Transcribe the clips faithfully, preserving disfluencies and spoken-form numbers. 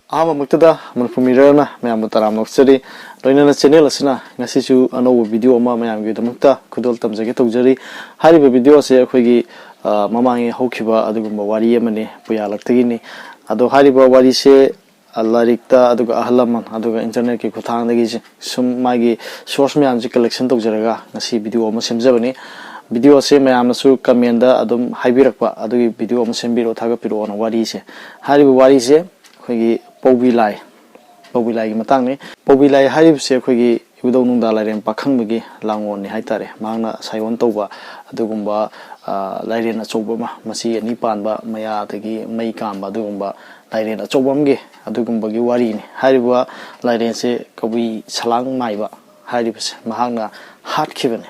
ꯑꯍꯥꯟꯕꯃꯛꯇꯗ ꯃꯅꯤꯄꯨꯔ ꯃꯤꯔꯔꯅ ꯃꯌꯥꯝꯕꯨ ꯇꯔꯥꯝꯅ ꯑꯣꯛꯆꯔꯤ꯫ ꯂꯣꯏꯅꯅ ꯆꯦꯅꯦꯜ ꯑꯁꯤꯅ ꯉꯁꯤꯁꯨ ꯑꯅꯧꯕ ꯚꯤꯗꯤꯑꯣ ꯑꯃ ꯃꯌꯥꯝꯒꯤꯗꯃꯛꯇ ꯈꯨꯗꯣꯜ ꯇꯝꯖꯒꯦ ꯇꯧꯖꯔꯤ꯫ ꯍꯥꯏꯔꯤꯕ ꯚꯤꯗꯤꯑꯣ ꯑꯁꯤ ꯑꯩꯈꯣꯏꯒꯤ, ꯑ, ꯃꯃꯥꯡꯒꯤ ꯍꯧꯈꯤꯕ ꯑꯗꯨꯒꯨꯝꯕ ꯋꯥꯔꯤ ꯑꯃꯅꯤ, ꯄꯨꯌꯥꯂꯛꯇꯒꯤꯅꯤ꯫ ꯑꯗꯣ ꯍꯥꯏꯔꯤꯕ ꯋꯥꯔꯤꯁꯦ, ꯑ, ꯂꯥꯏꯔꯤꯛꯇ, ꯑꯗꯨꯒ ꯑꯍꯜ ꯂꯃꯟ, ꯑꯗꯨꯒ ꯏꯟꯇꯔꯅꯦꯠꯀꯤ ꯈꯨꯠꯊꯥꯡꯗꯒꯤ ꯁꯨꯝ ꯃꯥꯒꯤ ꯁꯣꯔꯁ ꯃꯌꯥꯝꯁꯦ ꯀꯂꯦꯛꯁꯟ ꯇꯧꯖꯔꯒ ꯉꯁꯤ ꯚꯤꯗꯤꯑꯣ ꯑꯃ ꯁꯦꯝꯖꯕꯅꯤ꯫ ꯚꯤꯗꯤꯑꯣ ꯑꯁꯦ ꯃꯌꯥꯝꯅꯁꯨ ꯀꯃꯦꯟꯗ ꯑꯗꯨꯝ ꯍꯥꯏꯕꯤꯔꯛꯄ, ꯑꯗꯨꯒꯤ ꯚꯤꯗꯤꯑꯣ ꯑꯃ ꯁꯦꯝꯕꯤꯔꯛꯑꯣ, ꯊꯥꯒꯠꯄꯤꯔꯛꯑꯣꯅ ꯋꯥꯔꯤꯁꯦ꯫ ꯍꯥꯏꯔꯤꯕ ꯋꯥꯔꯤꯁꯦ ꯑꯩꯈꯣꯏꯒꯤ ꯄꯧꯕꯤ ꯂꯥꯏ, ꯄꯧꯕꯤ ꯂꯥꯏꯒꯤ ꯃꯇꯥꯡꯅꯤ꯫ ꯄꯧꯕꯤ ꯂꯥꯏ ꯍꯥꯏꯔꯤꯕꯁꯦ ꯑꯩꯈꯣꯏꯒꯤ ꯏꯕꯨꯙꯧ ꯅꯨꯡꯗꯥ ꯂꯥꯏꯔꯦꯝ ꯄꯥꯈꯪꯕꯒꯤ ꯂꯥꯡꯒꯣꯜꯅꯤ ꯍꯥꯏꯇꯥꯔꯦ꯫ ꯃꯍꯥꯛꯅ ꯁꯥꯏꯑꯣꯟ ꯇꯧꯕ ꯑꯗꯨꯒꯨꯝꯕ, ꯑ, ꯂꯥꯏꯔꯦꯟ ꯑꯆꯧꯕ ꯑꯃ, ꯃꯆꯤ ꯑꯅꯤ ꯄꯥꯟꯕ, ꯃꯌꯥꯗꯒꯤ ꯃꯩ ꯀꯥꯝꯕ ꯑꯗꯨꯒꯨꯝꯕ ꯂꯥꯏꯔꯦꯟ ꯑꯆꯧꯕ ꯑꯃꯒꯤ ꯑꯗꯨꯒꯨꯝꯕꯒꯤ ꯋꯥꯔꯤꯅꯤ꯫ ꯍꯥꯏꯔꯤꯕ ꯂꯥꯏꯔꯦꯟꯁꯦ ꯀꯕꯨꯏ ꯁꯂꯥꯡ ꯃꯥꯏꯕ ꯍꯥꯏꯔꯤꯕꯁꯦ ꯃꯍꯥꯛꯅ ꯍꯥꯠꯈꯤꯕꯅꯤ꯫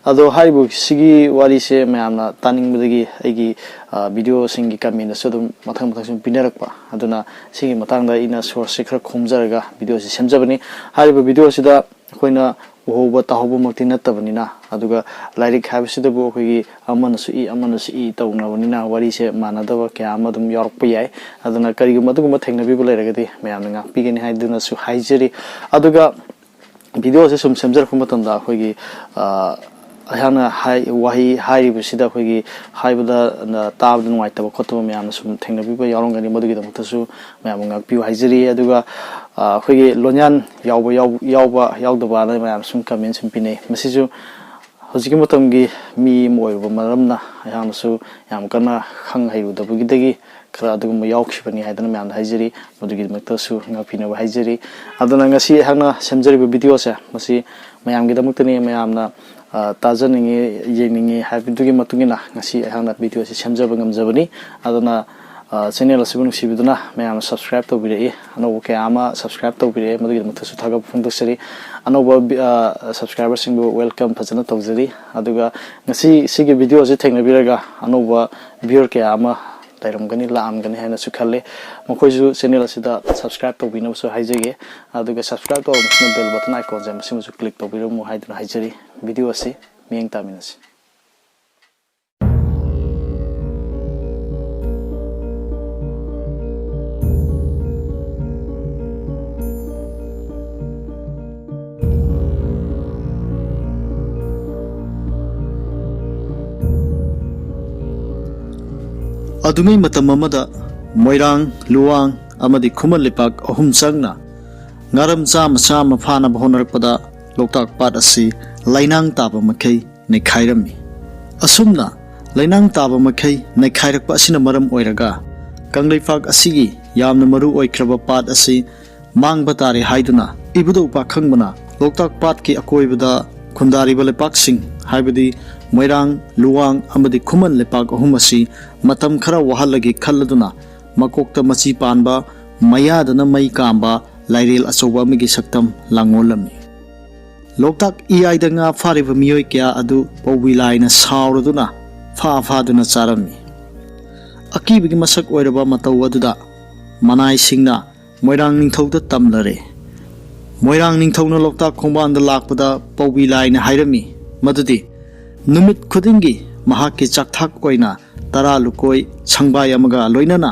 ꯑꯗꯣ ꯍꯥꯏꯔꯤꯕ ꯁꯤꯒꯤ ꯋꯥꯔꯤꯁꯦ ꯃꯌꯥꯝꯅ ꯇꯥꯅꯤꯡꯕꯗꯒꯤ ꯑꯩꯒꯤ, ꯑ, ꯚꯤꯗꯤꯑꯣꯁꯤꯡꯒꯤ ꯀꯃꯦꯟꯗꯁꯨ ꯑꯗꯨꯝ ꯃꯊꯪ ꯃꯊꯪ ꯁꯨꯝ ꯄꯤꯅꯔꯛꯄ꯫ ꯑꯗꯨꯅ ꯁꯤꯒꯤ ꯃꯇꯥꯡꯗ ꯑꯩꯅ ꯁꯣꯔꯁꯁꯦ ꯈꯔ ꯈꯣꯝꯖꯔꯒ ꯚꯤꯗꯤꯑꯣꯁꯦ ꯁꯦꯝꯖꯕꯅꯤ꯫ ꯍꯥꯏꯔꯤꯕ ꯚꯤꯗꯤꯑꯣꯁꯤꯗ ꯑꯩꯈꯣꯏꯅ ꯎꯍꯧꯕ ꯇꯥꯍꯧꯕꯃꯛꯇꯤ ꯅꯠꯇꯕꯅꯤꯅ, ꯑꯗꯨꯒ ꯂꯥꯏꯔꯤꯛ ꯍꯥꯏꯕꯁꯤꯗꯕꯨ ꯑꯩꯈꯣꯏꯒꯤ ꯑꯃꯅꯁꯨ ꯏ, ꯑꯃꯅꯁꯨ ꯏ ꯇꯧꯅꯕꯅꯤꯅ ꯋꯥꯔꯤꯁꯦ ꯃꯥꯟꯅꯗꯕ ꯀꯌꯥ ꯑꯃ ꯑꯗꯨꯝ ꯌꯥꯎꯔꯛꯄ ꯌꯥꯏ꯫ ꯑꯗꯨꯅ ꯀꯔꯤꯒꯨꯝꯕ ꯑꯗꯨꯒꯨꯝꯕ ꯊꯦꯡꯅꯕꯤꯕ ꯂꯩꯔꯒꯗꯤ ꯃꯌꯥꯝꯅ ꯉꯥꯛꯄꯤꯒꯅꯤ ꯍꯥꯏꯗꯨꯅꯁꯨ ꯍꯥꯏꯖꯔꯤ꯫ ꯑꯗꯨꯒ ꯚꯤꯗꯤꯑꯣꯁꯦ ꯁꯨꯝ ꯁꯦꯝꯖꯔꯛꯄ ꯃꯇꯝꯗ ꯑꯩꯈꯣꯏꯒꯤ, ꯑ, ꯑꯩꯍꯥꯛꯅ ꯍꯥꯏ-, ꯋꯥꯍꯩ ꯍꯥꯏꯔꯤꯕꯁꯤꯗ ꯑꯩꯈꯣꯏꯒꯤ ꯍꯥꯏꯕꯗ, ꯑ, ꯇꯥꯕꯗ ꯅꯨꯡꯉꯥꯏꯇꯕ ꯈꯣꯠꯇꯕ ꯃꯌꯥꯝꯅ ꯁꯨꯝ ꯊꯦꯡꯅꯕꯤꯕ ꯌꯥꯎꯔꯝꯒꯅꯤ꯫ ꯃꯗꯨꯒꯤꯗꯃꯛꯇꯁꯨ ꯃꯌꯥꯝꯕꯨ ꯉꯥꯛꯄꯤꯌꯨ ꯍꯥꯏꯖꯔꯤ꯫ ꯑꯗꯨꯒ, ꯑ, ꯑꯩꯈꯣꯏꯒꯤ ꯂꯣꯟꯌꯥꯟ ꯌꯥꯎꯕ, ꯌꯥꯎ-, ꯌꯥꯎꯕ ꯌꯥꯎꯗꯕꯅ ꯃꯌꯥꯝ ꯁꯨꯝ ꯀꯃꯦꯟ ꯁꯨꯝ ꯄꯤꯅꯩ꯫ ꯃꯁꯤꯁꯨ ꯍꯧꯖꯤꯛꯀꯤ ꯃꯇꯝꯒꯤ ꯃꯤ ꯑꯃ ꯑꯣꯏꯔꯨꯕ ꯃꯔꯝꯅ ꯑꯩꯍꯥꯛꯅꯁꯨ ꯌꯥꯝ ꯀꯟꯅ ꯈꯪ ꯍꯩꯔꯨꯗꯕꯒꯤꯗꯒꯤ ꯈꯔ ꯑꯗꯨꯒꯨꯝꯕ ꯌꯥꯎꯈꯤꯕꯅꯤ ꯍꯥꯏꯗꯅ ꯃꯌꯥꯝꯗ ꯍꯥꯏꯖꯔꯤ꯫ ꯃꯗꯨꯒꯤꯗꯃꯛꯇꯁꯨ ꯉꯥꯛꯄꯤꯅꯕ ꯍꯥꯏꯖꯔꯤ꯫ ꯑꯗꯨꯅ ꯉꯁꯤ ꯑꯩꯍꯥꯛꯅ ꯁꯦꯝꯖꯔꯤꯕ ꯚꯤꯗꯤꯑꯣꯁꯦ ꯃꯁꯤ ꯃꯌꯥꯝꯒꯤꯗꯃꯛꯇꯅꯤ꯫ ꯃꯌꯥꯝꯅ, ꯑ, ꯇꯥꯖꯅꯤꯡꯉꯤ, ꯌꯦꯡꯅꯤꯡꯉꯤ ꯍꯥꯏꯕꯗꯨꯒꯤ ꯃꯇꯨꯡ ꯏꯟꯅ ꯉꯁꯤ ꯑꯩꯍꯥꯛꯅ ꯚꯤꯗꯤꯑꯣꯁꯦ ꯁꯦꯝꯖꯕ ꯉꯝꯖꯕꯅꯤ꯫ ꯑꯗꯨꯅ, ꯑ, ꯆꯦꯅꯦꯜ ꯑꯁꯤꯕꯨ ꯅꯨꯡꯁꯤꯕꯤꯗꯨꯅ ꯃꯌꯥꯝꯅ ꯁꯕꯁꯀ꯭ꯔꯥꯏꯕ ꯇꯧꯕꯤꯔꯛꯏ, ꯑꯅꯧꯕ ꯀꯌꯥ ꯑꯃ ꯁꯕꯁꯀ꯭ꯔꯥꯏꯕ ꯇꯧꯕꯤꯔꯛꯑꯦ, ꯃꯗꯨꯒꯤꯗꯃꯛꯇꯁꯨ ꯊꯥꯒꯠꯄ ꯐꯣꯡꯗꯣꯛꯆꯔꯤ꯫ ꯑꯅꯧꯕ ꯚꯤ-, ꯑ, ꯁꯕꯁꯀ꯭ꯔꯥꯏꯕꯔꯁꯤꯡꯕꯨ ꯋꯦꯜꯀꯝ ꯐꯖꯅ ꯇꯧꯖꯔꯤ꯫ ꯑꯗꯨꯒ ꯉꯁꯤ ꯁꯤꯒꯤ ꯚꯤꯗꯤꯑꯣꯁꯦ ꯊꯦꯡꯅꯕꯤꯔꯒ ꯑꯅꯧꯕ ꯚ꯭ꯌꯨꯋꯔ ꯀꯌꯥ ꯑꯃ ꯂꯩꯔꯝꯒꯅꯤ, ꯂꯥꯛꯑꯝꯒꯅꯤ ꯍꯥꯏꯅꯁꯨ ꯈꯜꯂꯤ꯫ ꯃꯈꯣꯏꯁꯨ ꯆꯦꯅꯦꯜ ꯑꯁꯤꯗ ꯁꯕꯁꯀ꯭ꯔꯥꯏꯕ ꯇꯧꯕꯤꯅꯕꯁꯨ ꯍꯥꯏꯖꯒꯦ꯫ ꯑꯗꯨꯒ ꯁꯕꯁꯀ꯭ꯔꯥꯏꯕ ꯇꯧꯔꯕ ꯃꯇꯨꯡꯗ ꯕꯦꯜ ꯕꯇꯟ ꯑꯥꯏꯀꯣꯟꯁꯦ ꯃꯁꯤꯃꯁꯨ ꯀ꯭ꯂꯤꯛ ꯇꯧꯕꯤꯔꯝꯃꯨ ꯍꯥꯏꯗꯨꯅ ꯍꯥꯏꯖꯔꯤ꯫ ꯚꯤꯗꯤꯑꯣ ꯑꯁꯤ ꯃꯤꯠꯌꯦꯡ ꯇꯥꯃꯤꯟꯅꯁꯤ꯫ ꯑꯗꯨꯉꯩ ꯃꯇꯝ ꯑꯃꯗ ꯃꯣꯏꯔꯥꯡ, ꯂꯨꯋꯥꯡ ꯑꯃꯗꯤ ꯈꯨꯃꯟ ꯂꯩꯄꯥꯛ ꯑꯍꯨꯝ ꯆꯪꯅ ꯉꯥꯔꯝ ꯆꯥꯃ ꯆꯥꯃ ꯐꯥꯅꯕ ꯍꯣꯠꯅꯔꯛꯄꯗ ꯂꯣꯛꯇꯥꯛ ꯄꯥꯠ ꯑꯁꯤ ꯂꯩꯅꯥꯡ ꯇꯥꯕ ꯃꯈꯩ ꯅꯩꯈꯥꯏꯔꯝꯃꯤ꯫ ꯑꯁꯨꯝꯅ ꯂꯩꯅꯥꯡ ꯇꯥꯕ ꯃꯈꯩ ꯅꯩꯈꯥꯏꯔꯛꯄ ꯑꯁꯤꯅ ꯃꯔꯝ ꯑꯣꯏꯔꯒ ꯀꯪꯂꯩꯄꯥꯛ ꯑꯁꯤꯒꯤ ꯌꯥꯝꯅ ꯃꯔꯨ ꯑꯣꯏꯈ꯭ꯔꯕ ꯄꯥꯠ ꯑꯁꯤ ꯃꯥꯡꯕ ꯇꯥꯔꯦ ꯍꯥꯏꯗꯨꯅ ꯏꯕꯨꯙꯧ ꯄꯥꯈꯪꯕꯅ ꯂꯣꯛꯇꯥꯛ ꯄꯥꯠꯀꯤ ꯑꯀꯣꯏꯕꯗ ꯈꯨꯟꯗꯥꯔꯤꯕ ꯂꯩꯄꯥꯛꯁꯤꯡ, ꯍꯥꯏꯕꯗꯤ ꯃꯣꯏꯔꯥꯡ, ꯂꯨꯋꯥꯡ ꯑꯃꯗꯤ ꯈꯨꯃꯟ ꯂꯩꯄꯥꯛ ꯑꯍꯨꯝ ꯑꯁꯤ ꯃꯇꯝ ꯈꯔ ꯋꯥꯍꯜꯂꯒꯦ ꯈꯜꯂꯗꯨꯅ ꯃꯀꯣꯛꯇ ꯃꯆꯤ ꯄꯥꯟꯕ, ꯃꯌꯥꯗꯅ ꯃꯩ ꯀꯥꯝꯕ ꯂꯥꯏꯔꯦꯜ ꯑꯆꯧꯕ ꯑꯃꯒꯤ ꯁꯛꯇꯝ ꯂꯥꯡꯑꯣꯜꯂꯝꯃꯤ꯫ ꯂꯣꯛꯇꯥꯛ ꯏꯌꯥꯏꯗ ꯉꯥ ꯐꯥꯔꯤꯕ ꯃꯤꯑꯣꯏ ꯀꯌꯥ ꯑꯗꯨ ꯄꯧꯕꯤ ꯂꯥꯏꯅ ꯁꯥꯎꯔꯗꯨꯅ ꯐꯥ ꯐꯥꯗꯨꯅ ꯆꯥꯔꯝꯃꯤ꯫ ꯑꯀꯤꯕꯒꯤ ꯃꯁꯛ ꯑꯣꯏꯔꯕ ꯃꯇꯧ ꯑꯗꯨꯗ ꯃꯅꯥꯏꯁꯤꯡꯅ ꯃꯣꯏꯔꯥꯡ ꯅꯤꯡꯊꯧꯗ ꯇꯝꯂꯔꯦ꯫ ꯃꯣꯏꯔꯥꯡ ꯅꯤꯡꯊꯧꯅ ꯂꯣꯛꯇꯥꯛ ꯈꯣꯡꯕꯥꯟꯗ ꯂꯥꯛꯄꯗ ꯄꯧꯕꯤ ꯂꯥꯏꯅ ꯍꯥꯏꯔꯝꯃꯤ ꯃꯗꯨꯗꯤ ꯅꯨꯃꯤꯠ ꯈꯨꯗꯤꯡꯒꯤ ꯃꯍꯥꯛꯀꯤ ꯆꯥꯛꯊꯥꯛ ꯑꯣꯏꯅ ꯇꯔꯥ ꯂꯨꯀꯣꯏ ꯁꯪꯕꯥꯏ ꯑꯃꯒ ꯂꯣꯏꯅꯅ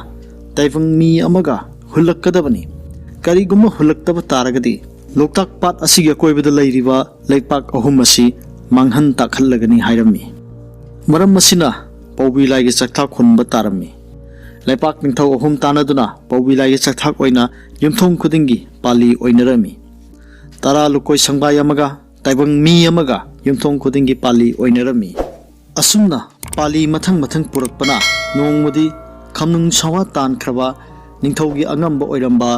ꯇꯥꯏꯕꯪ ꯃꯤ ꯑꯃꯒ ꯍꯨꯜꯂꯛꯀꯗꯕꯅꯤ꯫ ꯀꯔꯤꯒꯨꯝꯕ ꯍꯨꯜꯂꯛꯇꯕ ꯇꯥꯔꯒꯗꯤ ꯂꯣꯛꯇꯥꯛ ꯄꯥꯠ ꯑꯁꯤꯒꯤ ꯑꯀꯣꯏꯕꯗ ꯂꯩꯔꯤꯕ ꯂꯩꯄꯥꯛ ꯑꯍꯨꯝ ꯑꯁꯤ ꯃꯥꯡꯍꯟ ꯇꯥꯛꯍꯜꯂꯒꯅꯤ ꯍꯥꯏꯔꯝꯃꯤ꯫ ꯃꯔꯝ ꯑꯁꯤꯅ ꯄꯧꯕꯤ ꯂꯥꯏꯒꯤ ꯆꯥꯛꯊꯥꯛ ꯍꯨꯟꯕ ꯇꯥꯔꯝꯃꯤ꯫ ꯂꯩꯄꯥꯛ ꯅꯤꯡꯊꯧ ꯑꯍꯨꯝ ꯇꯥꯟꯅꯗꯨꯅ ꯄꯧꯕꯤ ꯂꯥꯏꯒꯤ ꯆꯥꯛꯊꯥꯛ ꯑꯣꯏꯅ ꯌꯨꯝꯊꯣꯡ ꯈꯨꯗꯤꯡꯒꯤ ꯄꯥꯜꯂꯤ ꯑꯣꯏꯅꯔꯝꯃꯤ꯫ ꯇꯔꯥ ꯂꯨꯀꯣꯏ ꯁꯪꯕꯥꯏ ꯑꯃꯒ ꯇꯥꯏꯕꯪ ꯃꯤ ꯑꯃꯒ ꯌꯨꯝꯊꯣꯡ ꯈꯨꯗꯤꯡꯒꯤ ꯄꯥꯜꯂꯤ ꯑꯣꯏꯅꯔꯝꯃꯤ꯫ ꯑꯁꯨꯝꯅ ꯄꯥꯜꯂꯤ ꯃꯊꯪ ꯃꯊꯪ ꯄꯨꯔꯛꯄꯅ ꯅꯣꯡꯃꯗꯤ ꯈꯝꯅꯨꯡ ꯁꯋꯥ ꯇꯥꯟꯈ꯭ꯔꯕ ꯅꯤꯡꯊꯧꯒꯤ ꯑꯉꯝꯕ ꯑꯣꯏꯔꯝꯕ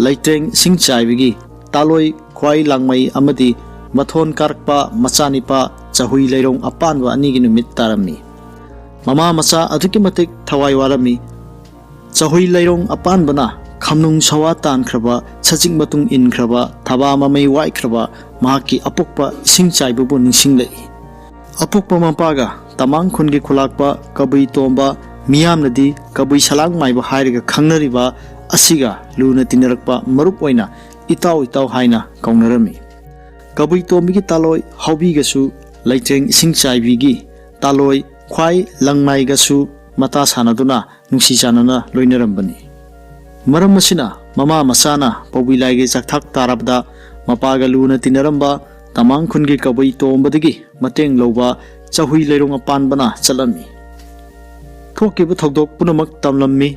ꯂꯩꯇ꯭ꯔꯦꯡ ꯏꯁꯤꯡ ꯆꯥꯏꯕꯤꯒꯤ ꯇꯥꯂꯣꯏ ꯈ꯭ꯋꯥꯏ ꯂꯥꯡꯃꯩ ꯑꯃꯗꯤ ꯃꯊꯣꯟ ꯀꯥꯔꯛꯄ ꯃꯆꯥꯅꯤꯄꯥ ꯆꯥꯍꯨꯏ ꯂꯩꯔꯣꯡ ꯑꯄꯥꯟꯕ ꯑꯅꯤꯒꯤ ꯅꯨꯃꯤꯠ ꯇꯥꯔꯝꯃꯤ꯫ ꯃꯃꯥ ꯃꯆꯥ ꯑꯗꯨꯛꯀꯤ ꯃꯇꯤꯛ ꯊꯋꯥꯏ ꯋꯥꯔꯝꯃꯤ꯫ ꯆꯥꯍꯨꯏ ꯂꯩꯔꯣꯡ ꯑꯄꯥꯟꯕꯅ ꯈꯝꯅꯨꯡ ꯁꯋꯥ ꯇꯥꯟꯈ꯭ꯔꯕ ꯁꯖꯤꯛ ꯃꯇꯨꯡ ꯏꯟꯈ꯭ꯔꯕ ꯊꯕꯥ ꯃꯃꯩ ꯋꯥꯏꯈ꯭ꯔꯕ ꯃꯍꯥꯛꯀꯤ ꯑꯄꯣꯛꯄ ꯏꯁꯤꯡ ꯆꯥꯏꯕꯕꯨ ꯅꯤꯡꯁꯤꯡꯂꯛꯏ꯫ ꯑꯄꯣꯛꯄ ꯃꯄꯥꯒ ꯇꯃꯥꯡ ꯈꯨꯟꯒꯤ ꯈꯨꯂꯥꯛꯄ ꯀꯕꯨꯏ ꯇꯣꯝꯕ, ꯃꯤꯌꯥꯝꯅꯗꯤ ꯀꯕꯨꯏ ꯁꯂꯥꯡ ꯃꯥꯏꯕ ꯍꯥꯏꯔꯒ ꯈꯪꯅꯔꯤꯕ ꯑꯁꯤꯒ ꯂꯨꯅ ꯇꯤꯟꯅꯔꯛꯄ ꯃꯔꯨꯞ ꯑꯣꯏꯅ ꯏꯇꯥꯎ ꯏꯇꯥꯎ ꯍꯥꯏꯅ ꯀꯧꯅꯔꯝꯃꯤ꯫ ꯀꯕꯨꯏ ꯇꯣꯝꯕꯤꯒꯤ ꯇꯥꯂꯣꯏ ꯍꯥꯎꯕꯤꯒꯁꯨ ꯂꯩꯇ꯭ꯔꯦꯡ ꯏꯁꯤꯡ ꯆꯥꯏꯕꯤꯒꯤ ꯇꯥꯂꯣꯏ ꯈ꯭ꯋꯥꯏ ꯂꯪꯃꯥꯏꯒꯁꯨ ꯃꯇꯥ ꯁꯥꯟꯅꯗꯨꯅ ꯅꯨꯡꯁꯤ ꯆꯥꯟꯅꯅ ꯂꯣꯏꯅꯔꯝꯕꯅꯤ꯫ ꯃꯔꯝ ꯑꯁꯤꯅ ꯃꯃꯥ ꯃꯆꯥꯅ ꯄꯧꯕꯤ ꯂꯥꯏꯒꯤ ꯆꯥꯛꯊꯥꯛ ꯇꯥꯔꯕꯗ ꯃꯄꯥꯒ ꯂꯨꯅ ꯇꯤꯟꯅꯔꯝꯕ ꯇꯃꯥꯡ ꯈꯨꯟꯒꯤ ꯀꯕꯨꯏ ꯇꯣꯝꯕꯗꯒꯤ ꯃꯇꯦꯡ ꯂꯧꯕ ꯆꯥꯍꯨꯏ ꯂꯩꯔꯣꯡ ꯑꯄꯥꯟꯕꯅ ꯆꯠꯂꯝꯃꯤ꯫ ꯊꯣꯛꯈꯤꯕ ꯊꯧꯗꯣꯛ ꯄꯨꯝꯅꯃꯛ ꯇꯝꯂꯝꯃꯤ꯫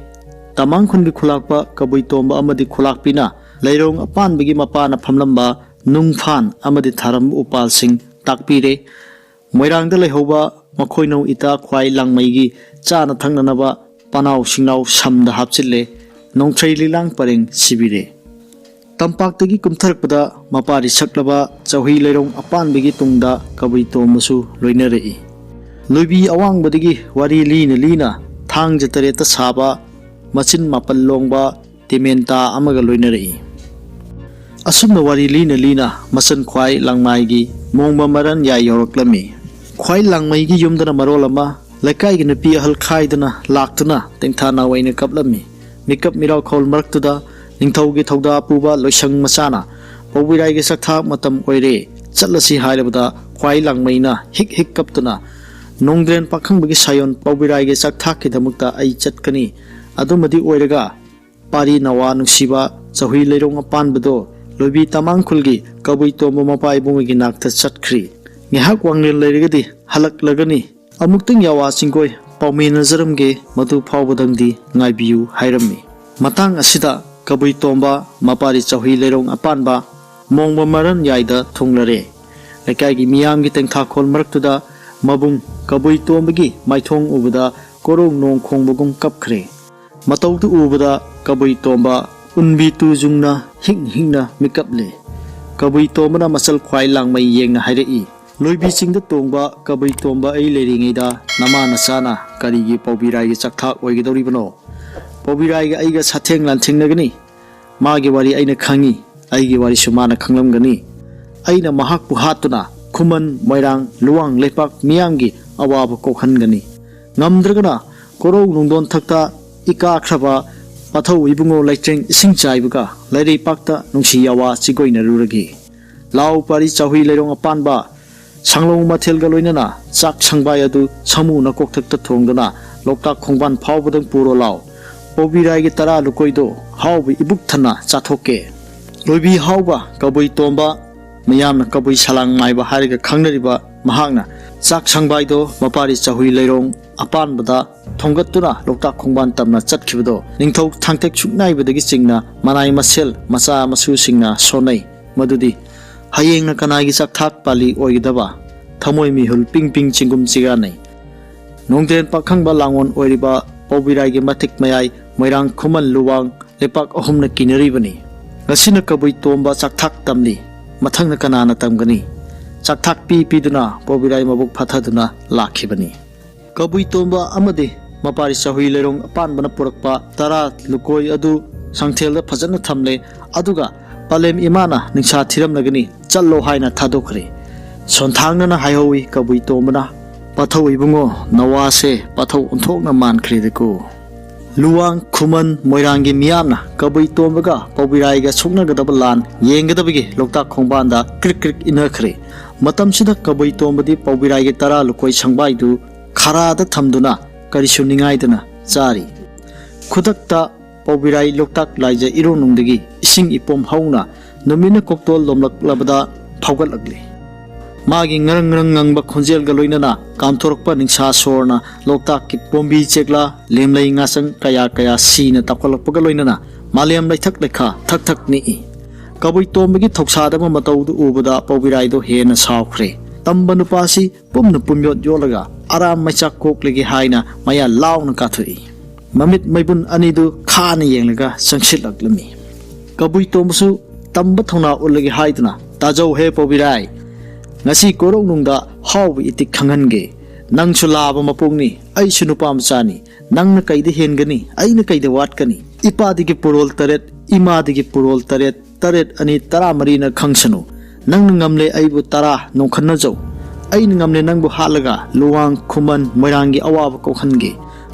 ꯇꯃꯥꯡ ꯈꯨꯟꯒꯤ ꯈꯨꯂꯥꯛꯄ ꯀꯕꯨꯏ ꯇꯣꯝꯕ ꯑꯃꯗꯤ ꯈꯨꯂꯥꯛꯄꯤꯅ ꯂꯩꯔꯣꯡ ꯑꯄꯥꯟꯕꯒꯤ ꯃꯄꯥꯅ ꯐꯝꯂꯝꯕ ꯅꯨꯡꯐꯥꯟ ꯑꯃꯗꯤ ꯊꯥꯔꯝꯕ ꯎꯄꯥꯜꯁꯤꯡ ꯇꯥꯛꯄꯤꯔꯦ꯫ ꯃꯣꯏꯔꯥꯡꯗ ꯂꯩꯍꯧꯕ ꯃꯈꯣꯏꯅꯧ ꯏꯇꯥ ꯈ꯭ꯋꯥꯏ ꯂꯥꯡꯃꯩꯒꯤ ꯆꯥꯅ ꯊꯛꯅꯅꯕ ꯄꯅꯥꯎ ꯁꯤꯡꯅꯥꯎ ꯁꯝꯗ ꯍꯥꯞꯆꯤꯜꯂꯦ꯫ ꯅꯣꯡꯊ꯭ꯔꯩ ꯂꯤꯂꯥꯡ ꯄꯔꯦꯡ ꯁꯤꯕꯤꯔꯦ꯫ ꯇꯝꯄꯥꯛꯇꯒꯤ ꯀꯨꯝꯊꯔꯛꯄꯗ ꯃꯄꯥꯔꯤ ꯁꯛꯂꯕ ꯆꯧꯍꯤ ꯂꯩꯔꯣꯡ ꯑꯄꯥꯟꯕꯒꯤ ꯇꯨꯡꯗ ꯀꯕꯨꯏ ꯇꯣꯝꯕꯁꯨ ꯂꯣꯏꯅꯔꯛꯏ꯫ ꯂꯣꯏꯕꯤ ꯑꯋꯥꯡꯕꯗꯒꯤ ꯋꯥꯔꯤ ꯂꯤꯅ ꯂꯤꯅ ꯊꯥꯡꯖ ꯇꯔꯦꯠꯇ ꯁꯥꯕ ꯃꯆꯤꯟ ꯃꯥꯄꯜ ꯂꯣꯡꯕ ꯇꯦꯃꯦꯟꯇꯥ ꯑꯃꯒ ꯂꯣꯏꯅꯔꯛꯏ꯫ ꯑꯁꯨꯝꯅ ꯋꯥꯔꯤ ꯂꯤꯅ ꯂꯤꯅ ꯃꯆꯟ ꯈ꯭ꯋꯥꯏ ꯂꯥꯡꯃꯥꯏꯒꯤ ꯃꯣꯡꯕ ꯃꯔꯟ ꯌꯥꯏ ꯌꯧꯔꯛꯂꯝꯃꯤ꯫ ꯈ꯭ꯋꯥꯏ ꯂꯥꯡꯃꯩꯒꯤ ꯌꯨꯝꯗꯅ ꯃꯔꯣꯜ ꯑꯃ ꯂꯩꯀꯥꯏꯒꯤ ꯅꯨꯄꯤ ꯑꯍꯜ ꯈꯥꯏꯗꯨꯅ ꯂꯥꯛꯇꯨꯅ ꯇꯦꯡꯊꯥ ꯅꯥꯎ ꯑꯩꯅ ꯀꯞꯂꯝꯃꯤ꯫ ꯃꯤꯀꯞ ꯃꯤꯔꯥꯎꯈꯣꯜ ꯃꯔꯛꯇꯨꯗ ꯅꯤꯡꯊꯧꯒꯤ ꯊꯧꯗꯥ ꯄꯨꯕ ꯂꯣꯏꯁꯪ ꯃꯆꯥꯅ ꯄꯧꯕꯤꯔꯥꯏꯒꯤ ꯆꯥꯛꯊꯥꯛ ꯃꯇꯝ ꯑꯣꯏꯔꯦ, ꯆꯠꯂꯁꯤ ꯍꯥꯏꯔꯕꯗ ꯈ꯭ꯋꯥꯏ ꯂꯥꯡꯃꯩꯅ ꯍꯤꯛ ꯍꯤꯛ ꯀꯞꯇꯨꯅ ꯅꯣꯡꯗ꯭ꯔꯦꯟ ꯄꯥꯈꯪꯕꯒꯤ ꯁꯥꯌꯣꯟ ꯄꯧꯕꯤꯔꯥꯏꯒꯤ ꯆꯥꯛꯊꯥꯛꯀꯤꯗꯃꯛꯇ ꯑꯩ ꯆꯠꯀꯅꯤ꯫ ꯑꯗꯨꯃꯗꯤ ꯑꯣꯏꯔꯒ ꯄꯥꯔꯤ ꯅꯋꯥ ꯅꯨꯡꯁꯤꯕ ꯆꯧꯍꯤ ꯂꯩꯔꯣꯡ ꯑꯄꯥꯟꯕꯗꯣ ꯂꯣꯏꯕꯤ ꯇꯃꯥꯡꯈꯨꯜꯒꯤ ꯀꯕꯨꯏ ꯇꯣꯝꯕ ꯃꯄꯥ ꯏꯕꯨꯡꯒꯤ ꯅꯥꯛꯇ ꯆꯠꯈ꯭ꯔꯤ꯫ ꯉꯥꯏꯍꯥꯛ ꯋꯥꯡꯂꯦꯟ ꯂꯩꯔꯒꯗꯤ ꯍꯜꯂꯛꯂꯒꯅꯤ꯫ ꯑꯃꯨꯛꯇꯪ ꯌꯥꯋꯥ ꯆꯤꯡꯒꯣꯏ ꯄꯥꯎꯃꯤꯟꯅꯖꯔꯝꯒꯦ, ꯃꯗꯨ ꯐꯥꯎꯕꯗꯪꯗꯤ ꯉꯥꯏꯕꯤꯌꯨ ꯍꯥꯏꯔꯝꯃꯤ꯫ ꯃꯇꯥꯡ ꯑꯁꯤꯗ ꯀꯕꯨꯏ ꯇꯣꯝꯕ ꯃꯄꯥꯔꯤ ꯆꯧꯍꯤ ꯂꯩꯔꯣꯡ ꯑꯄꯥꯟꯕ ꯃꯣꯡꯕ ꯃꯔꯟ ꯌꯥꯏꯗ ꯊꯨꯡꯂꯔꯦ꯫ ꯂꯩꯀꯥꯏꯒꯤ ꯃꯤꯌꯥꯝꯒꯤ ꯇꯦꯡꯊꯥꯈꯣꯜ ꯃꯔꯛꯇꯨꯗ ꯃꯕꯨꯡ ꯀꯕꯨꯏ ꯇꯣꯝꯕꯒꯤ ꯃꯥꯏꯊꯣꯡ ꯎꯕꯗ ꯀꯣꯔꯧ ꯅꯣꯡ ꯈꯣꯡꯕꯒꯨꯝ ꯀꯞꯈ꯭ꯔꯦ꯫ ꯃꯇꯧꯗꯨ ꯎꯕꯗ ꯀꯕꯨꯏ ꯇꯣꯝꯕ ꯎꯟꯕꯤ ꯇꯨꯖꯨꯡꯅ ꯍꯤꯡ ꯍꯤꯡꯅ ꯃꯤꯀꯞꯂꯦ꯫ ꯀꯕꯨꯏ ꯇꯣꯝꯕꯅ ꯃꯆꯜ ꯈ꯭ꯋꯥꯏ ꯂꯥꯡꯃꯩ ꯌꯦꯡꯅ ꯍꯥꯏꯔꯛꯏ, "ꯂꯣꯏꯕꯤ ꯆꯤꯡꯗ ꯇꯣꯡꯕ ꯀꯕꯨꯏ ꯇꯣꯝꯕ ꯑꯩ ꯂꯩꯔꯤꯉꯩꯗ ꯅꯃꯥ ꯅꯆꯥꯅ ꯀꯔꯤꯒꯤ ꯄꯧꯕꯤꯔꯥꯏꯒꯤ ꯆꯥꯛꯊꯥꯛ ꯑꯣꯏꯒꯗꯧꯔꯤꯕꯅꯣ? ꯄꯧꯕꯤꯔꯥꯏꯒ ꯑꯩꯒ ꯁꯥꯊꯦꯡ ꯂꯥꯟꯊꯦꯡꯅꯒꯅꯤ꯫ ꯃꯥꯒꯤ ꯋꯥꯔꯤ ꯑꯩꯅ ꯈꯪꯉꯤ, ꯑꯩꯒꯤ ꯋꯥꯔꯤꯁꯨ ꯃꯥꯅ ꯈꯪꯂꯝꯒꯅꯤ꯫ ꯑꯩꯅ ꯃꯍꯥꯛꯄꯨ ꯍꯥꯠꯇꯨꯅ ꯈꯨꯃꯟ, ꯃꯣꯏꯔꯥꯡ, ꯂꯨꯋꯥꯡ ꯂꯩꯄꯥꯛ ꯃꯤꯌꯥꯝꯒꯤ ꯑꯋꯥꯕ ꯀꯣꯛꯍꯟꯒꯅꯤ꯫ ꯉꯝꯗ꯭ꯔꯒꯅ ꯀꯣꯔꯧ ꯅꯨꯡꯗꯣꯟ ꯊꯛꯇ ꯏꯀꯥꯈ꯭ꯔꯕ ꯄꯥꯊꯧ ꯏꯕꯨꯡꯉꯣ ꯂꯩꯇ꯭ꯔꯦꯡ ꯏꯁꯤꯡ ꯆꯥꯏꯕꯒ ꯂꯩꯔꯩꯄꯥꯛꯇ ꯅꯨꯡꯁꯤ ꯌꯥꯋꯥ ꯆꯤꯒꯣꯏꯅꯔꯨꯔꯒꯦ꯫ ꯂꯥꯎ ꯄꯥꯔꯤ ꯆꯥꯍꯨꯏ ꯂꯩꯔꯣꯡ ꯑꯄꯥꯟꯕ, ꯁꯥꯡꯂꯧ ꯃꯊꯦꯜꯒ ꯂꯣꯏꯅꯅ ꯆꯥꯛ ꯁꯪꯕꯥꯏ ꯑꯗꯨ ꯁꯥꯃꯨ ꯅꯀꯣꯛꯊꯛꯇ ꯊꯣꯡꯗꯨꯅ ꯂꯣꯛꯇꯥꯛ ꯈꯣꯡꯕꯥꯟ ꯐꯥꯎꯕꯗꯪ ꯄꯨꯔꯣ ꯂꯥꯎ꯫ ꯄꯧꯕꯤꯔꯥꯏꯒꯤ ꯇꯔꯥ ꯂꯨꯀꯣꯏꯗꯣ ꯍꯥꯎꯕ ꯏꯕꯨꯛ ꯊꯟꯅ ꯆꯥꯊꯣꯛꯀꯦ꯫" ꯂꯣꯏꯕꯤ ꯍꯥꯎꯕ ꯀꯕꯨꯏ ꯇꯣꯝꯕ, ꯃꯤꯌꯥꯝꯅ ꯀꯕꯨꯏ ꯁꯂꯥꯡ ꯃꯥꯏꯕ ꯍꯥꯏꯔꯒ ꯈꯪꯅꯔꯤꯕ ꯃꯍꯥꯛꯅ ꯆꯥꯛ ꯁꯪꯕꯥꯏꯗꯣ ꯃꯄꯥꯔꯤ ꯆꯥꯍꯨꯏ ꯂꯩꯔꯣꯡ ꯑꯄꯥꯟꯕꯗ ꯊꯣꯡꯒꯠꯇꯨꯅ ꯂꯣꯛꯇꯥꯛ ꯈꯣꯡꯕꯥꯟ ꯇꯝꯅ ꯆꯠꯈꯤꯕꯗꯣ ꯅꯤꯡꯊꯧ ꯊꯥꯡꯇꯦꯛ ꯁꯨꯛꯅꯥꯏꯕꯗꯒꯤ ꯆꯤꯡꯅ ꯃꯅꯥꯏ ꯃꯁꯦꯜ ꯃꯆꯥ ꯃꯁꯨꯁꯤꯡꯅ ꯁꯣꯟꯅꯩ꯫ ꯃꯗꯨꯗꯤ ꯍꯌꯦꯡꯅ ꯀꯅꯥꯒꯤ ꯆꯥꯛꯊꯥꯛ ꯄꯥꯜꯂꯤ ꯑꯣꯏꯒꯗꯕ? ꯊꯃꯣꯏ ꯃꯤꯍꯨꯜ ꯄꯤꯡ ꯄꯤꯡ ꯆꯤꯡꯒꯨꯝ ꯆꯤꯒꯥꯟꯅꯩ꯫ ꯅꯣꯡꯗ꯭ꯔꯦꯟ ꯄꯥꯈꯪꯕ ꯂꯥꯡꯑꯣꯟ ꯑꯣꯏꯔꯤꯕ ꯄꯧꯕꯤꯔꯥꯏꯒꯤ ꯃꯊꯛ ꯃꯌꯥꯏ ꯃꯣꯏꯔꯥꯡ ꯈꯨꯃꯟ ꯂꯨꯋꯥꯡ ꯂꯩꯄꯥꯛ ꯑꯍꯨꯝꯅ ꯀꯤꯅꯔꯤꯕꯅꯤ꯫ ꯉꯁꯤꯅ ꯀꯕꯨꯏ ꯇꯣꯝꯕ ꯆꯥꯛꯊꯥꯛ ꯇꯝꯂꯤ, ꯃꯊꯪꯅ ꯀꯅꯥꯅ ꯇꯝꯒꯅꯤ? ꯆꯥꯛꯊꯥꯛ ꯄꯤ ꯄꯤꯗꯨꯅ ꯄꯧꯕꯤꯔꯥꯏ ꯃꯕꯨꯛ ꯐꯊꯗꯨꯅ ꯂꯥꯛꯈꯤꯕꯅꯤ꯫ ꯀꯕꯨꯏ ꯇꯣꯝꯕ ꯑꯃꯗꯤ ꯃꯄꯥꯔꯤ ꯆꯥꯍꯨꯏ ꯂꯩꯔꯣꯡ ꯑꯄꯥꯟꯕꯅ ꯄꯨꯔꯛꯄ ꯇꯔꯥ ꯂꯨꯀꯣꯏ ꯑꯗꯨ ꯁꯪꯊꯦꯜꯗ ꯐꯖꯅ ꯊꯝꯂꯦ꯫ ꯑꯗꯨꯒ ꯄꯂꯦꯝ ꯏꯃꯥꯅ ꯅꯤꯡꯁꯥ ꯊꯤꯔꯝꯂꯒꯅꯤ, ꯆꯠꯂꯣ ꯍꯥꯏꯅ ꯊꯥꯗꯣꯛꯈ꯭ꯔꯦ꯫ ꯁꯣꯟꯊꯥꯡꯅꯅ ꯍꯥꯏꯍꯧꯏ ꯀꯕꯨꯏ ꯇꯣꯝꯕꯅ, "ꯄꯥꯊꯧ ꯏꯕꯨꯡꯉꯣ, ꯅꯋꯥꯁꯦ ꯄꯥꯊꯧ ꯑꯣꯟꯊꯣꯛꯅ ꯃꯥꯟꯈ꯭ꯔꯦꯗꯀꯣ"꯫ ꯂꯨꯋꯥꯡ ꯈꯨꯃꯟ ꯃꯣꯏꯔꯥꯡꯒꯤ ꯃꯤꯌꯥꯝꯅ ꯀꯕꯨꯏ ꯇꯣꯝꯕꯒ ꯄꯧꯕꯤꯔꯥꯏꯒ ꯁꯣꯛꯅꯒꯗꯕ ꯂꯥꯟ ꯌꯦꯡꯒꯗꯕꯒꯤ ꯂꯣꯛꯇꯥꯛ ꯈꯣꯡꯕꯥꯟꯗ ꯀ꯭ꯔꯤꯛ ꯀ꯭ꯔꯤꯛ ꯏꯟꯅꯈ꯭ꯔꯦ꯫ ꯃꯇꯝꯁꯤꯗ ꯀꯕꯨꯏ ꯇꯣꯝꯕꯗꯤ ꯄꯧꯕꯤꯔꯥꯏꯒꯤ ꯇꯔꯥ ꯂꯨꯀꯣꯏ ꯁꯪꯕꯥꯏꯗꯨ ꯈꯔꯥꯗ ꯊꯝꯗꯨꯅ ꯀꯔꯤꯁꯨ ꯅꯤꯡꯉꯥꯏꯗꯅ ꯆꯥꯔꯤ꯫ ꯈꯨꯗꯛꯇ ꯄꯧꯕꯤꯔꯥꯏ ꯂꯣꯛꯇꯥꯛ ꯂꯥꯏꯖ ꯏꯔꯣꯟꯅꯨꯡꯗꯒꯤ ꯏꯁꯤꯡ ꯏꯄꯣꯝ ꯍꯧꯅ ꯅꯨꯃꯤꯠꯅ ꯀꯣꯛꯇꯣꯜ ꯂꯣꯝꯂꯛꯂꯕꯗ ꯐꯥꯎꯒꯠꯂꯛꯂꯤ꯫ ꯃꯥꯒꯤ ꯉꯔꯪ ꯉꯔꯪ ꯉꯪꯕ ꯈꯣꯟꯖꯦꯜꯒ ꯂꯣꯏꯅꯅ ꯀꯥꯝꯊꯣꯔꯛꯄ ꯅꯤꯡꯁꯥ ꯁꯣꯔꯅ ꯂꯣꯛꯇꯥꯛꯀꯤ ꯄꯣꯝꯕꯤ ꯆꯦꯛꯂꯥ, ꯂꯦꯝꯂꯩ ꯉꯥꯁꯪ ꯀꯌꯥ ꯀꯌꯥ ꯁꯤꯅ ꯇꯥꯎꯈꯠꯂꯛꯄꯒ ꯂꯣꯏꯅꯅ ꯃꯥꯂꯦꯝ ꯂꯩꯊꯛ ꯂꯩꯈꯥ ꯊꯛ ꯊꯛ ꯅꯤꯛꯏ꯫ ꯀꯕꯨꯏ ꯇꯣꯝꯕꯒꯤ ꯊꯧꯁꯥꯗꯕ ꯃꯇꯧꯗꯨ ꯎꯕꯗ ꯄꯧꯕꯤꯔꯥꯏꯗꯣ ꯍꯦꯟꯅ ꯁꯥꯎꯈ꯭ꯔꯦ꯫ ꯇꯝꯕ ꯅꯨꯄꯥꯁꯤ ꯄꯨꯝꯅ ꯄꯨꯝꯌꯣꯠ ꯌꯣꯠꯂꯒ ꯑꯔꯥꯝ ꯃꯩꯆꯥꯛ ꯀꯣꯛꯂꯒꯦ ꯍꯥꯏꯅ ꯃꯌꯥ ꯂꯥꯎꯅ ꯀꯥꯊꯣꯛꯏ꯫ ꯃꯃꯤꯠ ꯃꯩꯕꯨꯟ ꯑꯅꯤꯗꯨ ꯈꯥꯅ ꯌꯦꯡꯂꯒ ꯆꯪꯁꯤꯜꯂꯛꯂꯝꯃꯤ꯫ ꯀꯕꯨꯏ ꯇꯣꯝꯕꯁꯨ ꯇꯝꯕ ꯊꯧꯅꯥ ꯎꯠꯂꯒꯦ ꯍꯥꯏꯗꯨꯅ, "ꯇꯥꯖꯧ ꯍꯦ ꯄꯧꯕꯤꯔꯥꯏ, ꯉꯁꯤ ꯀꯣꯔꯧꯅꯨꯡꯗ ꯍꯥꯎꯕ ꯏꯇꯤꯛ ꯈꯪꯍꯟꯒꯦ꯫ ꯅꯪꯁꯨ ꯂꯥꯕ ꯃꯄꯣꯛꯅꯤ, ꯑꯩꯁꯨ ꯅꯨꯄꯥ ꯃꯆꯥꯅꯤ꯫ ꯅꯪꯅ ꯀꯩꯗ ꯍꯦꯟꯒꯅꯤ? ꯑꯩꯅ ꯀꯩꯗ ꯋꯥꯠꯀꯅꯤ? ꯏꯄꯥꯗꯒꯤ ꯄꯨꯔꯣꯜ ꯇꯔꯦꯠ, ꯏꯃꯥꯗꯒꯤ ꯄꯨꯔꯣꯜ ꯇꯔꯦꯠ, ꯇꯔꯦꯠ ꯑꯅꯤ ꯇꯔꯥꯃꯔꯤꯅ ꯈꯪꯁꯅꯨ꯫ ꯅꯪꯅ ꯉꯝꯂꯦ ꯑꯩꯕꯨ ꯇꯔꯥ ꯅꯣꯡꯈꯠꯅꯖꯧ꯫ ꯑꯩꯅ ꯉꯝꯂꯦ ꯅꯪꯕꯨ ꯍꯥꯠꯂꯒ ꯂꯨꯋꯥꯡ ꯈꯨꯃꯟ ꯃꯣꯏꯔꯥꯡꯒꯤ ꯑꯋꯥꯕ ꯀꯣꯛꯍꯟꯒꯦ"꯫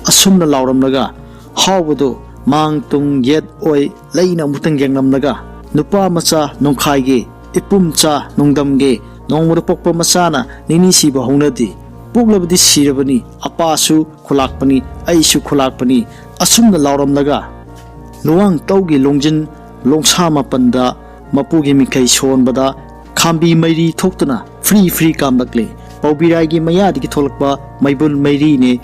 ꯑꯁꯨꯝꯅ ꯂꯥꯎꯔꯝꯂꯒ ꯍꯥꯎꯕꯗꯨ ꯃꯥꯡ ꯇꯨꯡ ꯌꯦꯠ ꯑꯣꯏ ꯂꯩꯅ ꯑꯃꯨꯛꯇꯪ ꯌꯦꯡꯂꯝꯂꯒ, ꯅꯨꯄꯥ ꯃꯆꯥ ꯅꯣꯡꯈꯥꯏꯒꯦ, ꯏꯄꯨꯝꯆꯥ ꯅꯣꯡꯗꯝꯒꯦ, ꯅꯣꯡꯃꯗ ꯄꯣꯛꯄ ꯃꯆꯥꯅ ꯅꯤꯅꯤ ꯁꯤꯕ ꯍꯧꯅꯗꯦ꯫ ꯄꯣꯛꯂꯕꯗꯤ ꯁꯤꯔꯕꯅꯤ, ꯑꯄꯥꯁꯨ ꯈꯨꯂꯥꯛꯄꯅꯤ, ꯑꯩꯁꯨ ꯈꯨꯂꯥꯛꯄꯅꯤ꯫ ꯑꯁꯨꯝꯅ ꯂꯥꯎꯔꯝꯂꯒ ꯂꯨꯋꯥꯡ ꯇꯧꯒꯤ ꯂꯣꯡꯖꯤꯟ ꯂꯣꯡꯁꯥ ꯃꯥꯄꯟꯗ ꯃꯄꯨꯒꯤ ꯃꯤꯡꯈꯩ ꯁꯣꯟꯕꯗ ꯈꯥꯝꯕꯤ ꯃꯩꯔꯤ ꯊꯣꯛꯇꯨꯅ ꯐ꯭ꯔꯤ ꯐ꯭ꯔꯤ ꯀꯥꯝꯂꯛꯂꯦ꯫ ꯄꯧꯕꯤꯔꯥꯏꯒꯤ ꯃꯌꯥꯗꯒꯤ ꯊꯣꯛꯂꯛꯄ ꯃꯩꯕꯨꯜ ꯃꯩꯔꯤꯅꯦ꯫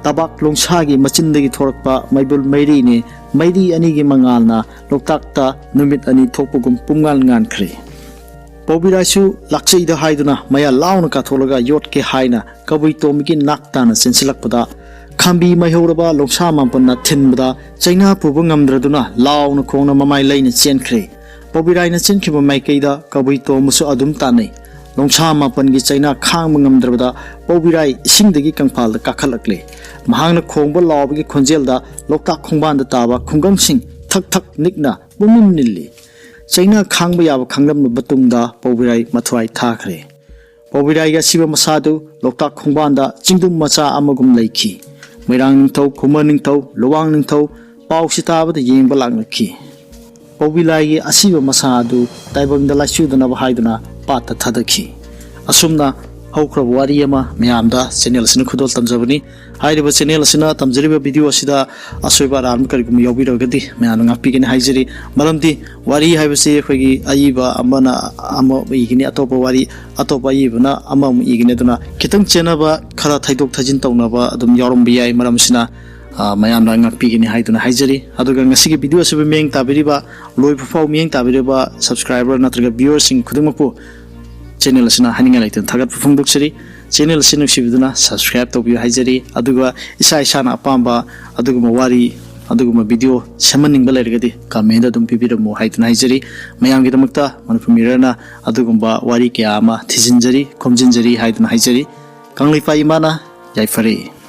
ꯇꯕꯥꯛ ꯂꯣꯡꯁꯥꯒꯤ ꯃꯆꯤꯟꯗꯒꯤ ꯊꯣꯛꯂꯛꯄ ꯃꯩꯕꯨꯜ ꯃꯩꯔꯤꯅꯦ꯫ ꯃꯩꯔꯤ ꯑꯅꯤꯒꯤ ꯃꯉꯥꯜꯅ ꯂꯣꯛꯇꯥꯛꯇ ꯅꯨꯃꯤꯠ ꯑꯅꯤ ꯊꯣꯛꯄꯒꯨꯝ ꯄꯨꯝꯉꯥꯟ ꯉꯥꯟꯈ꯭ꯔꯦ꯫ ꯄꯧꯕꯤꯔꯥꯏꯁꯨ ꯂꯥꯛꯆꯩꯗ ꯍꯥꯏꯗꯨꯅ ꯃꯌꯥ ꯂꯥꯎꯅ ꯀꯥꯊꯣꯛꯂꯒ ꯌꯣꯠꯀꯦ ꯍꯥꯏꯅ ꯀꯕꯨꯏ ꯇꯣꯝꯕꯤꯒꯤ ꯅꯥꯛ ꯇꯥꯅ ꯆꯦꯟꯁꯤꯜꯂꯛꯄꯗ, ꯈꯥꯝꯕꯤ ꯃꯩꯍꯧꯔꯕ ꯂꯣꯡꯁꯥ ꯃꯥꯄꯟꯅ ꯊꯤꯟꯕꯗ ꯆꯩꯅꯥ ꯄꯨꯕ ꯉꯝꯗ꯭ꯔꯗꯨꯅ ꯂꯥꯎꯅ ꯈꯣꯡꯅ ꯃꯃꯥꯏ ꯂꯩꯅ ꯆꯦꯟꯈ꯭ꯔꯦ꯫ ꯄꯧꯕꯤꯔꯥꯏꯅ ꯆꯦꯟꯈꯤꯕ ꯃꯥꯏꯀꯩꯗ ꯀꯕꯨꯏ ꯇꯣꯝꯕꯁꯨ ꯑꯗꯨꯝ ꯇꯥꯟꯅꯩ꯫ ꯂꯣꯡꯁꯥ ꯃꯥꯄꯟꯒꯤ ꯆꯩꯅꯥ ꯈꯥꯡꯕ ꯉꯝꯗ꯭ꯔꯕꯗ ꯄꯧꯕꯤꯔꯥꯏ ꯏꯁꯤꯡꯗꯒꯤ ꯀꯪꯐꯥꯜꯗ ꯀꯥꯈꯠꯂꯛꯂꯦ꯫ ꯃꯍꯥꯛꯅ ꯈꯣꯡꯕ ꯂꯥꯎꯕꯒꯤ ꯈꯣꯟꯖꯦꯜꯗ ꯂꯣꯛꯇꯥꯛ ꯈꯣꯡꯕꯥꯟꯗ ꯇꯥꯕ ꯈꯨꯡꯒꯪꯁꯤꯡ ꯊꯛ ꯊꯛ ꯅꯤꯛꯅ ꯄꯨꯝꯅꯤꯜ ꯅꯤꯜꯂꯤ꯫ ꯆꯩꯅꯥ ꯈꯥꯡꯕ ꯌꯥꯕ ꯈꯪꯂꯝꯂꯕ ꯇꯨꯡꯗ ꯄꯧꯕꯤꯔꯥꯏ ꯃꯊ꯭ꯋꯥꯏ ꯊꯥꯈ꯭ꯔꯦ꯫ ꯄꯧꯕꯤꯔꯥꯏꯒꯤ ꯑꯁꯤꯕ ꯃꯁꯥꯗꯨ ꯂꯣꯛꯇꯥꯛ ꯈꯣꯡꯕꯥꯟꯗ ꯆꯤꯡꯗꯨꯝ ꯃꯆꯥ ꯑꯃꯒꯨꯝ ꯂꯩꯈꯤ꯫ ꯃꯣꯏꯔꯥꯡ ꯅꯤꯡꯊꯧ, ꯈꯨꯃꯟ ꯅꯤꯡꯊꯧ, ꯂꯨꯋꯥꯡ ꯅꯤꯡꯊꯧ ꯄꯥꯎꯁꯤ ꯇꯥꯕꯗ ꯌꯦꯡꯕ ꯂꯥꯛꯅꯈꯤ꯫ ꯄꯧꯕꯤꯔꯥꯏꯒꯤ ꯑꯁꯤꯕ ꯃꯁꯥ ꯑꯗꯨ ꯇꯥꯏꯕꯪꯗ ꯂꯥꯏꯆꯨꯗꯅꯕ ꯍꯥꯏꯗꯨꯅ ꯄꯥꯠꯇ ꯊꯥꯗꯈꯤ꯫ ꯑꯁꯨꯝꯅ ꯍꯧꯈ꯭ꯔꯕ ꯋꯥꯔꯤ ꯑꯃ ꯃꯌꯥꯝꯗ ꯆꯦꯅꯦꯜ ꯑꯁꯤꯅ ꯈꯨꯗꯣꯜ ꯇꯝꯖꯕꯅꯤ꯫ ꯍꯥꯏꯔꯤꯕ ꯆꯦꯅꯦꯜ ꯑꯁꯤꯅ ꯇꯝꯖꯔꯤꯕ ꯚꯤꯗꯤꯑꯣ ꯑꯁꯤꯗ ꯑꯁꯣꯏꯕ ꯑꯔꯥꯟꯕ ꯀꯔꯤꯒꯨꯝꯕ ꯌꯥꯎꯕꯤꯔꯒꯗꯤ ꯃꯌꯥꯝꯅ ꯉꯥꯛꯄꯤꯒꯅꯤ ꯍꯥꯏꯖꯔꯤ꯫ ꯃꯔꯝꯗꯤ ꯋꯥꯔꯤ ꯍꯥꯏꯕꯁꯤ ꯑꯩꯈꯣꯏꯒꯤ ꯑꯏꯕ ꯑꯃꯅ ꯑꯃ ꯏꯒꯅꯤ, ꯑꯇꯣꯞꯄ ꯋꯥꯔꯤ ꯑꯇꯣꯞꯄ ꯑꯏꯕꯅ ꯑꯃꯃꯨꯛ ꯏꯒꯅꯤ꯫ ꯑꯗꯨꯅ ꯈꯤꯇꯪ ꯆꯦꯟꯅꯕ, ꯈꯔ ꯊꯩꯗꯣꯛ ꯊꯩꯖꯤꯟ ꯇꯧꯅꯕ ꯑꯗꯨꯝ ꯌꯥꯎꯔꯝꯕ ꯌꯥꯏ꯫ ꯃꯔꯝ ꯑꯁꯤꯅ, ꯑ, ꯃꯌꯥꯝꯅ ꯉꯥꯛꯄꯤꯒꯅꯤ ꯍꯥꯏꯗꯨꯅ ꯍꯥꯏꯖꯔꯤ꯫ ꯑꯗꯨꯒ ꯉꯁꯤꯒꯤ ꯚꯤꯗꯤꯑꯣ ꯑꯁꯤꯕꯨ ꯃꯤꯠꯌꯦꯡ ꯇꯥꯕꯤꯔꯤꯕ, ꯂꯣꯏꯕ ꯐꯥꯎ ꯃꯤꯠꯌꯦꯡ ꯇꯥꯕꯤꯔꯤꯕ subscriber ꯅꯠꯇ꯭ꯔꯒ viewerꯁꯤꯡ ꯈꯨꯗꯤꯡꯃꯛꯄꯨ ꯆꯦꯅꯦꯜ ꯑꯁꯤꯅ ꯍꯥꯏꯅꯤꯡꯉꯥꯏ ꯂꯩꯇꯅ ꯊꯥꯒꯠꯄ ꯐꯣꯡꯗꯣꯛꯆꯔꯤ꯫ ꯆꯦꯅꯦꯜ ꯑꯁꯤ ꯅꯨꯡꯁꯤꯕꯤꯗꯨꯅ subscribe ꯇꯧꯕꯤꯌꯨ ꯍꯥꯏꯖꯔꯤ꯫ ꯑꯗꯨꯒ ꯏꯁꯥ ꯏꯁꯥꯅ ꯑꯄꯥꯝꯕ ꯑꯗꯨꯒꯨꯝꯕ ꯋꯥꯔꯤ, ꯑꯗꯨꯒꯨꯝꯕ ꯚꯤꯗꯤꯑꯣ ꯁꯦꯝꯍꯟꯅꯤꯡꯕ ꯂꯩꯔꯒꯗꯤ comment ꯑꯗꯨꯝ ꯄꯤꯕꯤꯔꯝꯃꯨ ꯍꯥꯏꯗꯨꯅ ꯍꯥꯏꯖꯔꯤ꯫ ꯃꯌꯥꯝꯒꯤꯗꯃꯛꯇ ꯃꯅꯤꯄꯨꯔ ꯃꯤꯔꯔꯅ ꯑꯗꯨꯒꯨꯝꯕ ꯋꯥꯔꯤ ꯀꯌꯥ ꯑꯃ ꯊꯤꯖꯤꯟꯖꯔꯤ, ꯈꯣꯝꯖꯤꯟꯖꯔꯤ ꯍꯥꯏꯗꯨꯅ ꯍꯥꯏꯖꯔꯤ꯫ ꯀꯪꯂꯩꯄꯥꯛ ꯏꯃꯥꯅ ꯌꯥꯏꯐꯔꯦ꯫